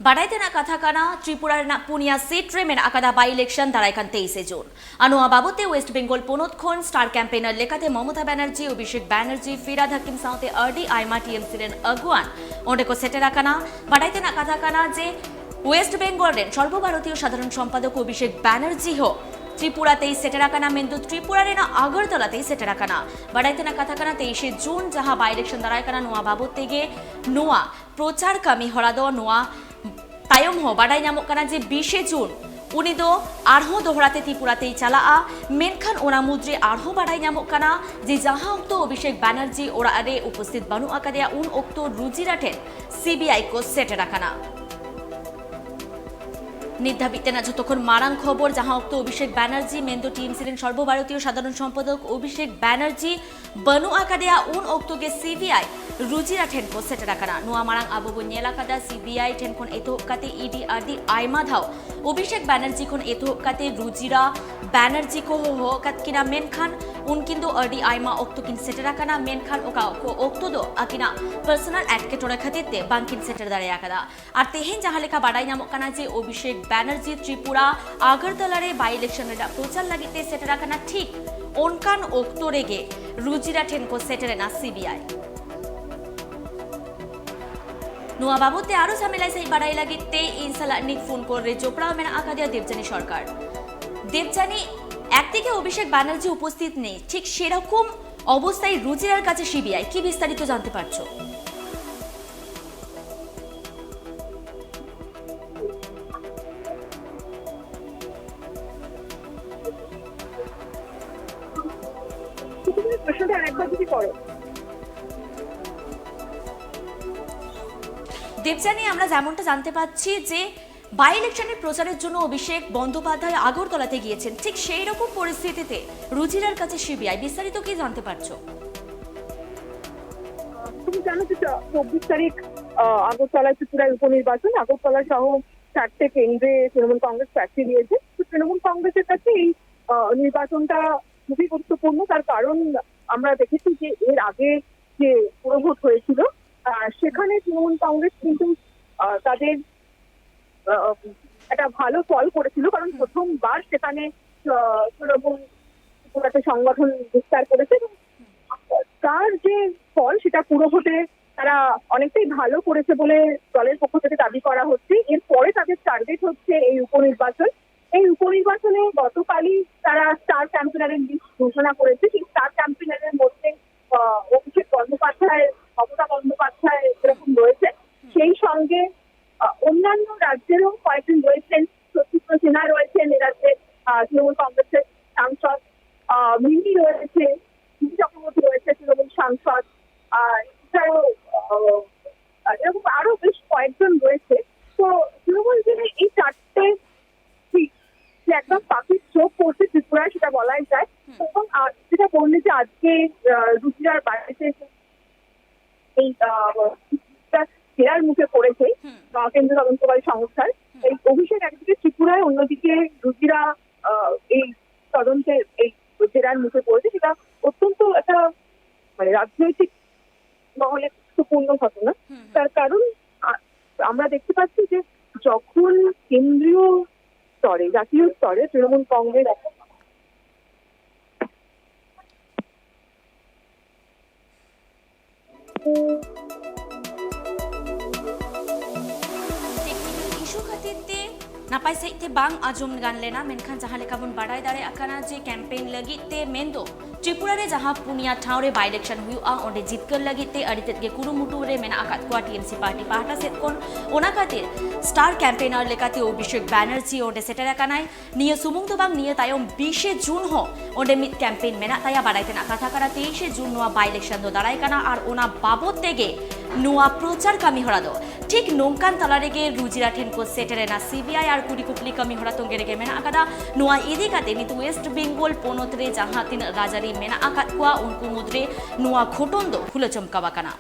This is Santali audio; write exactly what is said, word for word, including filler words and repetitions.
ᱵᱟᱰᱟᱭ ᱛᱮᱱᱟᱜ ᱠᱟᱛᱷᱟ ᱠᱟᱱᱟ, ᱛᱨᱤᱯᱩᱨᱟ ᱨᱮᱱᱟᱜ ᱯᱩᱱᱭᱟ ᱥᱤᱴ ᱨᱮ ᱢᱮᱱᱟᱜ ᱟᱠᱟᱫᱟ ᱵᱟᱭ ᱤᱞᱮᱠᱥᱚᱱ ᱫᱟᱨᱟᱭ ᱠᱟᱱ ᱛᱮᱭᱤᱥᱮ ᱡᱩᱱ᱾ ᱟᱨ ᱱᱚᱣᱟ ᱵᱟᱵᱚᱫ ᱛᱮ ᱳᱭᱮᱥᱴ ᱵᱮᱝᱜᱚᱞ ᱯᱚᱱᱚᱛ ᱠᱷᱚᱱ ᱥᱴᱟᱨ ᱠᱮᱢᱯᱮᱱᱟᱨ ᱞᱮᱠᱟᱛᱮ ᱢᱚᱢᱚᱛᱟ ᱵᱟᱱᱟᱨᱡᱤ, ᱚᱵᱷᱤᱥᱮᱠ ᱵᱟᱱᱟᱨᱡᱤ, ᱯᱷᱤᱨᱦᱟᱫ ᱦᱟᱠᱤᱢ ᱥᱟᱶᱛᱮ ᱟᱨ ᱰᱤ ᱟᱭᱢᱟ ᱴᱤ ᱮᱢ ᱥᱤ ᱨᱮᱱ ᱟᱹᱜᱩᱣᱟᱱ ᱚᱸᱰᱮ ᱠᱚ ᱥᱮᱴᱮᱨ ᱟᱠᱟᱱᱟ᱾ ᱵᱟᱰᱟᱭ ᱛᱮᱱᱟᱜ ᱠᱟᱛᱷᱟ ᱠᱟᱱᱟ ᱡᱮ ᱳᱭᱮᱥᱴ ᱵᱮᱝᱜᱚᱞ ᱨᱮᱱ ᱥᱚᱨᱵᱚ ᱵᱷᱟᱨᱚᱛᱤᱭᱚ ᱥᱟᱫᱷᱟᱨᱚᱱ ᱥᱚᱢᱯᱟᱫᱚᱠ ᱚᱵᱷᱤᱥᱮᱠ ᱵᱟᱱᱟᱨᱡᱤ ᱦᱚᱸ ᱛᱨᱤᱯᱩᱨᱟ ᱛᱮᱭ ᱥᱮᱴᱮᱨ ᱟᱠᱟᱱᱟ, ᱢᱮᱱᱫᱚ ᱛᱨᱤᱯᱩᱨᱟ ᱨᱮᱱᱟᱜ ᱟᱜᱚᱨᱛᱚᱞᱟ ᱛᱮᱭ ᱥᱮᱴᱮᱨ ᱟᱠᱟᱱᱟ᱾ ᱵᱟᱰᱟᱭ ᱛᱮᱱᱟᱜ ᱠᱟᱛᱷᱟ ᱠᱟᱱᱟ, ᱛᱮᱭᱤᱥᱮ ᱡᱩᱱ ᱡᱟᱦᱟᱸ ᱵᱟᱭ ᱤᱞᱮᱠᱥᱚᱱ ᱫᱟᱨᱟᱭ ᱠᱟᱱᱟ, ᱱᱚᱣᱟ ᱵᱟᱵᱚᱫ ᱛᱮᱜᱮ ᱱᱚᱣᱟ ᱯᱨᱚᱪᱟᱨ ᱠᱟᱹᱢᱤ ᱦᱚᱨᱟ ᱫᱚ ᱱᱚᱣᱟ ᱛᱟᱭᱚᱢ ᱦᱚᱸ ᱵᱟᱰᱟᱭ ᱧᱟᱢᱚᱜ ᱠᱟᱱᱟ ᱡᱮ ᱵᱤᱥᱮ ᱡᱩᱱ ᱩᱱᱤ ᱫᱚ ᱟᱨᱦᱚᱸ ᱫᱚᱦᱲᱟ ᱛᱮ ᱛᱨᱤᱯᱩᱨᱟ ᱛᱮᱭ ᱪᱟᱞᱟᱜᱼᱟ᱾ ᱢᱮᱱᱠᱷᱟᱱ ᱚᱱᱟ ᱢᱩᱫᱽᱨᱮ ᱟᱨᱦᱚᱸ ᱵᱟᱰᱟᱭ ᱧᱟᱢᱚᱜ ᱠᱟᱱᱟ ᱡᱮ ᱡᱟᱦᱟᱸ ᱚᱠᱛᱚ ᱚᱵᱷᱤᱥᱮᱠ ᱵᱟᱱᱟᱨᱡᱤ ᱚᱲᱟᱜ ᱨᱮ ᱩᱯᱚᱥᱛᱷᱤᱛ ᱵᱟᱹᱱᱩᱜ ᱟᱠᱟᱫᱮᱭᱟ, ᱩᱱ ᱚᱠᱛᱚ ᱨᱩᱡᱤᱨᱟ ᱴᱷᱮᱱ ᱥᱤ ᱵᱤ ᱟᱭ ᱠᱚ ᱥᱮᱴᱮᱨ ᱟᱠᱟᱱᱟ᱾ ᱱᱤᱛ ᱫᱷᱟᱹᱵᱤᱡ ᱛᱮᱱᱟᱜ ᱡᱷᱚᱛᱚ ᱠᱷᱚᱱ ᱢᱟᱨᱟᱝ ᱠᱷᱚᱵᱚᱨ, ᱡᱟᱦᱟᱸ ᱚᱠᱛᱚ ᱚᱵᱷᱤᱥᱮᱠ ᱵᱟᱱᱟᱨᱡᱤ ᱢᱮᱱᱫᱚ ᱴᱤ ᱮᱢ ᱥᱤ ᱨᱮᱱ ᱥᱚᱨᱵᱚ ᱵᱷᱟᱨᱚᱛᱤᱭᱚ ᱥᱟᱫᱷᱟᱨᱚᱱ ᱥᱚᱢᱯᱟᱫᱚᱠ ᱚᱵᱷᱤᱥᱮᱠ ᱵᱟᱱᱟᱨᱡᱤ ᱵᱟᱹᱱᱩᱜ ᱟᱠᱟᱫᱮᱭᱟ, ᱩᱱ ᱚᱠᱛᱚ ᱜᱮ ᱥᱤ ᱵᱤ ᱟᱭ ᱨᱩᱡᱤᱨᱟ ᱴᱷᱮᱱ ᱠᱚ ᱥᱮᱴᱮᱨ ᱟᱠᱟᱱᱟ᱾ ᱱᱚᱣᱟ ᱢᱟᱲᱟᱝ ᱟᱵᱚ ᱵᱚᱱ ᱧᱮᱞ ᱟᱠᱟᱫᱟ, ᱥᱤ ᱵᱤ ᱟᱭ ᱴᱷᱮᱱ ᱠᱷᱚᱱ ᱮᱛᱚᱦᱚᱵ ᱠᱟᱛᱮ ᱤ ᱰᱤ ᱟᱹᱰᱤ ᱟᱭᱢᱟ ᱫᱷᱟᱣ ᱚᱵᱷᱤᱥᱮᱠ ᱵᱟᱱᱟᱨᱡᱤ ᱠᱷᱚᱱ ᱮᱛᱚᱦᱚᱵ ᱠᱟᱛᱮ ᱨᱩᱡᱤᱨᱟ ᱵᱟᱱᱟᱨᱡᱤ ᱠᱚ ᱦᱚᱦᱚ ᱟᱠᱟᱫ ᱠᱤᱱᱟ, ᱢᱮᱱᱠᱷᱟᱱ ᱩᱱᱠᱤᱱ ᱫᱚ ᱟᱹᱰᱤ ᱟᱭᱢᱟ ᱚᱠᱛᱚ ᱠᱤᱱ ᱥᱮᱴᱮᱨ ᱟᱠᱟᱱᱟ, ᱢᱮᱱᱠᱷᱟᱱ ᱚᱠᱟ ᱠᱚ ᱚᱠᱛᱚ ᱫᱚ ᱟᱹᱠᱤᱱᱟᱜ ᱯᱟᱨᱥᱚᱱᱟᱞ ᱮᱴᱠᱮᱴᱚᱬᱮ ᱠᱷᱟᱹᱛᱤᱨ ᱛᱮ ᱵᱟᱝᱠᱤᱱ ᱥᱮᱴᱮᱨ ᱫᱟᱲᱮ ᱟᱠᱟᱫᱟ᱾ ᱟᱨ ᱛᱮᱦᱮᱧ ᱡᱟᱦᱟᱸ ᱞᱮᱠᱟ ᱵᱟᱰᱟᱭ ᱧᱟᱢᱚᱜ ᱠᱟᱱᱟ ᱡᱮ ᱚᱵᱷᱤᱥᱮᱠ ᱵᱟᱱᱟᱨᱡᱤ ᱛᱨᱤᱯᱩᱨᱟ ᱟᱜᱚᱨᱛᱚᱞᱟ ᱨᱮ ᱵᱟᱭ ᱤᱞᱮᱠᱥᱚᱱ ᱨᱮᱱᱟᱜ ᱯᱨᱚᱪᱟᱨ ᱞᱟᱹᱜᱤᱫ ᱛᱮ ᱥᱮᱴᱮᱨ ᱟᱠᱟᱱᱟ, ᱴᱷᱤᱠ ᱚᱱᱠᱟᱱ ᱚᱠᱛᱚ ᱨᱮᱜᱮ ᱨᱩᱡᱤᱨᱟ ᱴᱷᱮᱱ ᱠᱚ ᱥᱮᱴᱮᱨ ᱮᱱᱟ ᱥᱤ ᱵᱤ ᱟᱭ᱾ ᱱᱚᱣᱟ ᱵᱟᱵᱚᱫ ᱛᱮ ᱟᱨᱚ ᱡᱷᱟᱢᱮᱞᱟᱭ ᱥᱟᱹᱦᱤᱡ ᱵᱟᱰᱟᱭ ᱞᱟᱹᱜᱤᱫ ᱛᱮ ᱤᱧ ᱥᱟᱞᱟᱜ ᱱᱤᱛ ᱯᱷᱳᱱ ᱠᱚᱞ ᱨᱮ ᱡᱚᱯᱲᱟᱣ ᱢᱮᱱᱟᱜ ᱟᱠᱟᱫᱮᱭᱟ ᱫᱮᱵᱡᱟᱱᱤ ᱥᱚᱨᱠᱟᱨ᱾ ᱫᱮᱵᱡᱟᱱᱤ, একদিকে অভিষেক ব্যানার্জি উপস্থিত নেই, ঠিক সেরকম অবস্থায় রুজিরার কাছে সি বি আই, কি বিস্তারিত জানতে পারছো? প্রশ্নটা আরেকবার যদি করো। দেবযানী, আমরা যেমনটা জানতে পাচ্ছি যে বাই ইলেকশনের প্রচারের জন্য অভিষেক বন্দ্যোপাধ্যায় আগরতলাতে গিয়েছেন, ঠিক সেই রকম পরিস্থিতিতে রুজিরার কাছে সি বি আই, বিস্তারিত কি জানতে পারছো? তুমি জানো যে চ-, চব্বিশ তারিখ, আহ, আগরতলায় ত্রিপুরায় উপনির্বাচন। আগরতলা সহ চারটে কেন্দ্রে তৃণমূল কংগ্রেস প্রার্থী দিয়েছে। তো তৃণমূল কংগ্রেসের কাছে এই, আহ, নির্বাচনটা খুবই গুরুত্বপূর্ণ, তার কারণ আমরা দেখেছি যে এর আগে যে পুরভোট হয়েছিল, আহ, সেখানে তৃণমূল কংগ্রেস কিন্তু, আহ, তাদের আহ, একটা ভালো ফল করেছিল, কারণ প্রথমবার সেখানে আহ, তৃণমূল ত্রিপুরাতে সংগঠন বিস্তার করেছে এবং তার যে ফল, সেটা পুরভোটে তারা অনেকটাই ভালো করেছে বলে দলের পক্ষ থেকে দাবি করা হচ্ছে। এরপরে তাদের টার্গেট হচ্ছে এই উপনির্বাচন। এই উপনির্বাচনে গতকালই তারা স্টার ক্যাম্পেনারের লিস্ট ঘোষণা করেছে। সেই স্টার ক্যাম্পেনারের মধ্যে আহ, অভিষেক বন্দ্যোপাধ্যায়, মমতা বন্দ্যোপাধ্যায় এরকম রয়েছে। সেই সঙ্গে আহ, অন্যান্য রাজ্যেরও কয়েকজন রয়েছেন। সচিত্র সিনহা রয়েছেন এ রাজ্যের আহ, তৃণমূল কংগ্রেসের সাংসদ, আহ, মিমি রয়েছে, মিমি চক্রবর্তী রয়েছে তৃণমূল সাংসদ, আহ, এছাড়াও আহ, এরকম আরো বেশ কয়েকজন রয়েছে। তো তৃণমূল যে এই চারটে সিট যে একদম পাখির চোখ পড়ছে ত্রিপুরায়, সেটা বলাই যায়। এবং আহ, যেটা বললে যে আজকে আহ, রুজিরার বাড়িতে এই আহ, ফেরার মুখে পড়েছে আহ, কেন্দ্রীয় তদন্তকারী সংস্থার। এই অভিষেক একদিকে ত্রিপুরায়, অন্যদিকে রুজিরা আহ, এই তদন্তে এই জেরার মুখে পড়েছে, সেটা অত্যন্ত একটা মানে রাজনৈতিক মহলে গুরুত্বপূর্ণ ঘটনা। তার কারণ আ-, আমরা দেখতে পাচ্ছি যে যখন কেন্দ্রীয় স্তরে, জাতীয় স্তরে তৃণমূল কংগ্রেস ᱴᱮᱠᱱᱤᱠᱮᱞ ᱤᱥᱩ ᱠᱷᱟᱹᱛᱤᱨ ᱛᱮ ᱱᱟᱯᱟᱭ ᱥᱟᱺᱦᱤᱡ ᱛᱮ ᱵᱟᱝ ᱟᱸᱡᱚᱢ ᱜᱟᱱ ᱞᱮᱱᱟ, ᱢᱮᱱᱠᱷᱟᱱ ᱡᱟᱦᱟᱸ ᱞᱮᱠᱟ ᱵᱚᱱ ᱵᱟᱰᱟᱭ ᱫᱟᱲᱮᱭᱟᱜ ᱠᱟᱱᱟ ᱡᱮ ᱠᱮᱢᱯᱮᱱ ᱞᱟᱹᱜᱤᱫ ᱛᱮ ᱢᱮᱱᱫᱚ ᱛᱨᱤᱯᱩᱨᱟ ᱨᱮ ᱡᱟᱦᱟᱸ ᱯᱩᱱᱭᱟ ᱴᱷᱟᱶ ᱨᱮ ᱵᱟᱭ ᱤᱞᱮᱠᱥᱚᱱ ᱦᱩᱭᱩᱜᱼᱟ, ᱚᱸᱰᱮ ᱡᱤᱛᱠᱟᱹᱨ ᱞᱟᱹᱜᱤᱫ ᱛᱮ ᱟᱹᱰᱤ ᱛᱮᱫ ᱜᱮ ᱠᱩᱨᱩᱢᱩᱴᱩ ᱨᱮ ᱢᱮᱱᱟᱜ ᱟᱠᱟᱫ ᱠᱚᱣᱟ ᱴᱤᱮᱢᱥᱤ ᱯᱟᱨᱴᱤ ᱯᱟᱦᱴᱟ ᱥᱮᱫ ᱠᱷᱚᱱ᱾ ᱚᱱᱟ ᱠᱷᱟᱹᱛᱤᱨ ᱥᱴᱟᱨ ᱠᱮᱢᱯᱮᱱᱟᱨ ᱞᱮᱠᱟᱛᱮ ᱚᱵᱷᱤᱥᱮᱠ ᱵᱟᱱᱟᱨᱡᱤ ᱚᱸᱰᱮ ᱥᱮᱴᱮᱨ ᱟᱠᱟᱱᱟᱭ᱾ ᱱᱤᱭᱟᱹ ᱥᱩᱢᱩᱝ ᱫᱚ ᱵᱟᱝ, ᱱᱤᱭᱟᱹ ᱛᱟᱭᱚᱢ ᱵᱤᱥᱮ ᱡᱩᱱ ᱦᱚᱸ ᱚᱸᱰᱮ ᱢᱤᱫ ᱠᱮᱢᱯᱮᱱ ᱢᱮᱱᱟᱜ ᱛᱟᱭᱟ᱾ ᱵᱟᱰᱟᱭ ᱛᱮᱱᱟᱜ ᱠᱟᱛᱷᱟ ᱠᱟᱱᱟ, ᱛᱮᱭᱤᱥᱮ ᱡᱩᱱ ᱱᱚᱣᱟ ᱵᱟᱭ ᱤᱞᱮᱠᱥᱚᱱ ᱫᱚ ᱫᱟᱨᱟᱭ ᱠᱟᱱᱟ ᱟᱨ ᱚᱱᱟ ᱵᱟᱵᱚᱛ ᱛᱮᱜᱮ ᱱᱚᱣᱟ ᱯᱨᱚᱪᱟᱨ ᱠᱟᱹᱢᱤ ᱦᱚᱨᱟ ᱫᱚ᱾ ᱴᱷᱤᱠ ᱱᱚᱝᱠᱟᱱ ᱛᱟᱞᱟ ᱨᱮᱜᱮ ᱨᱩᱡᱤᱨᱟ ᱴᱷᱮᱱ ᱠᱚ ᱥᱮᱴᱮᱨ ᱮᱱᱟ ᱥᱤᱵᱤᱟᱭ ᱟᱨ ᱠᱩᱞᱤ ᱠᱩᱯᱞᱤ ᱠᱟᱹᱢᱤ ᱦᱚᱨᱟ ᱛᱚᱸᱜᱮ ᱨᱮᱜᱮ ᱢᱮᱱᱟᱜ ᱟᱠᱟᱫᱟ᱾ ᱱᱚᱣᱟ ᱤᱫᱤ ᱠᱟᱛᱮ ᱱᱤᱛ ᱳᱭᱮᱥᱴ ᱵᱮᱝᱜᱚᱞ ᱯᱚᱱᱚᱛ ᱨᱮ ᱡᱟᱦᱟᱸ ᱛᱤᱱᱟᱹᱜ ᱨᱟᱡᱽᱟᱹᱨᱤ ᱢᱮᱱᱟᱜ ᱟᱠᱟᱫ ᱠᱚᱣᱟ, ᱩᱱᱠᱩ ᱢᱩᱫᱽᱨᱮ ᱱᱚᱣᱟ ᱜᱷᱚᱴᱚᱱ ᱫᱚ ᱦᱩᱞᱟᱹ ᱪᱚᱢᱠᱟᱣ ᱟᱠᱟᱱᱟ᱾